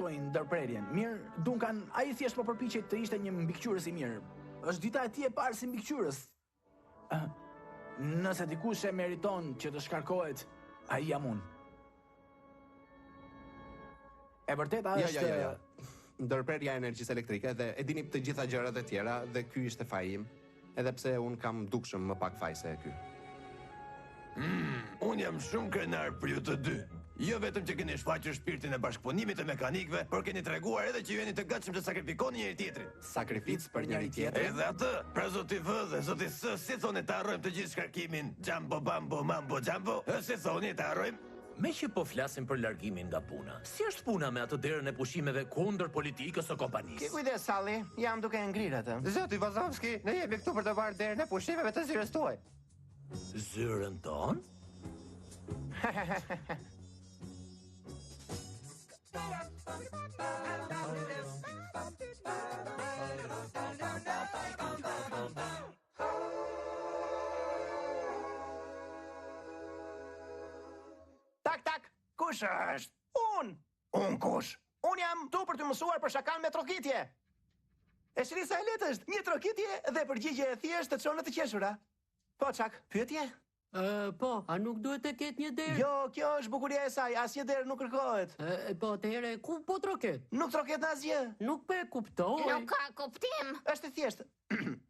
shkaktoi ndërprerjen. Mirë, Duncan, ai thjesht po përpiqej të ishte një mbikëqyrës i mirë. Është dita e tij e parë si mbikëqyrës. Nëse dikush e meriton që të shkarkohet, ai jam unë. E vërteta Jo, është jo, jo, jo. Ndërprerja e energjisë elektrike dhe e dini të gjitha gjërat e tjera dhe ky ishte faji im. Edhe pse unë kam dukshëm më pak faj se ky. Unë jam shumë krenar për ju të dy. Jo vetëm që keni shfaqur shpirtin e bashkëpunimit të mekanikëve, por keni treguar edhe që ju jeni të gatshëm të sakrifikoni njëri tjetrin. Sakrificë për njëri tjetrin. Edhe atë, pra zoti V dhe zoti S, si thoni të harrojmë të gjithë shkarkimin, Jumbo Bambo Mambo Jumbo, ë si thoni të harrojmë? Me që po flasim për largimin nga puna, si është puna me atë derën e pushimeve kundër politikës së Ki kompanisë? kujdes, Sally, jam duke e ngrirë atë. Zoti Vazovski, ne jemi këtu për të marrë derën e pushimeve të zyrës tuaj. Zyrën tonë? Tak, tak, kush është? Unë! Unë kush? Unë jam këtu për t'ju mësuar për shakan me trokitje. E shihni sa e lehtë është, një trokitje dhe përgjigje e thjeshtë të çon në të qeshura. Po, Çak, pyetje? Ë, po, a nuk duhet të ketë një derë? Jo, kjo është bukuria e saj, asnjë derë nuk kërkohet. Ë, po atëherë ku po troket? Nuk troket në asgjë. Nuk po e kuptoj. Nuk ka kuptim. Është e thjeshtë.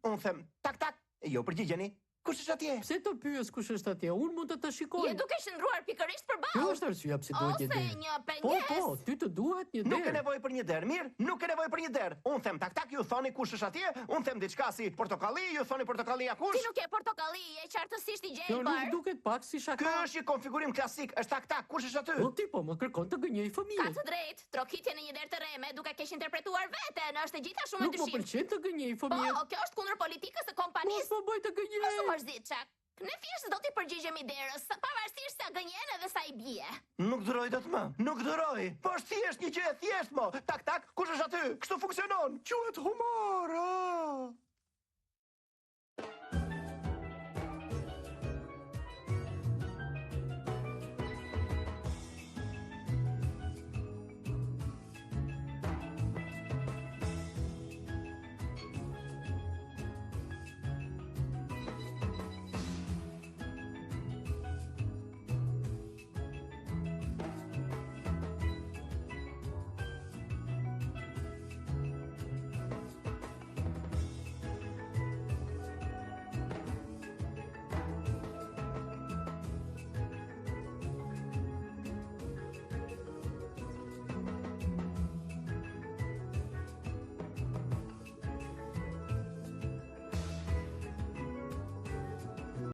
Unë them, tak tak, jo përgjigjeni. Kush është atje? Pse të pyes kush është atje? Unë mund të të shikoj. Je duke qëndruar pikërisht përballë. Kjo është arsyeja pse duhet një Ose derë. një Po, pengesë. po, ty të duhet një Nuk ke derë. nevojë për një derë, mirë? Nuk ke nevojë për një derë. Unë them tak tak, ju thoni kush është atje, unë them diçka si portokalli, ju thoni portokallia kush? Ti nuk je portokalli, je qartësisht i Kjo nuk gjelbër. duket pak si shaka. Ky është një konfigurim klasik, është tak tak, kush është aty? Po ti po më kërkon të gënjej Ka fëmijët. të drejtë, trokitje në një derë të rreme, duke keqinterpretuar veten, është e gjitha shumë e Nuk më dyshimtë. pëlqen të gënjej Po, fëmijët. kjo është kundër politikës së Mos kompanisë. më bëj të Mos u gënjej. mërzit, Çak. Ne thjesht do t'i përgjigjemi derës, pavarësisht sa gënjen edhe sa i bie. Nuk duroj dot më. Nuk duroj. Po është thjesht një gjë e thjeshtë mo. Tak tak, kush është aty? Kështu funksionon. Quhet humor. ah.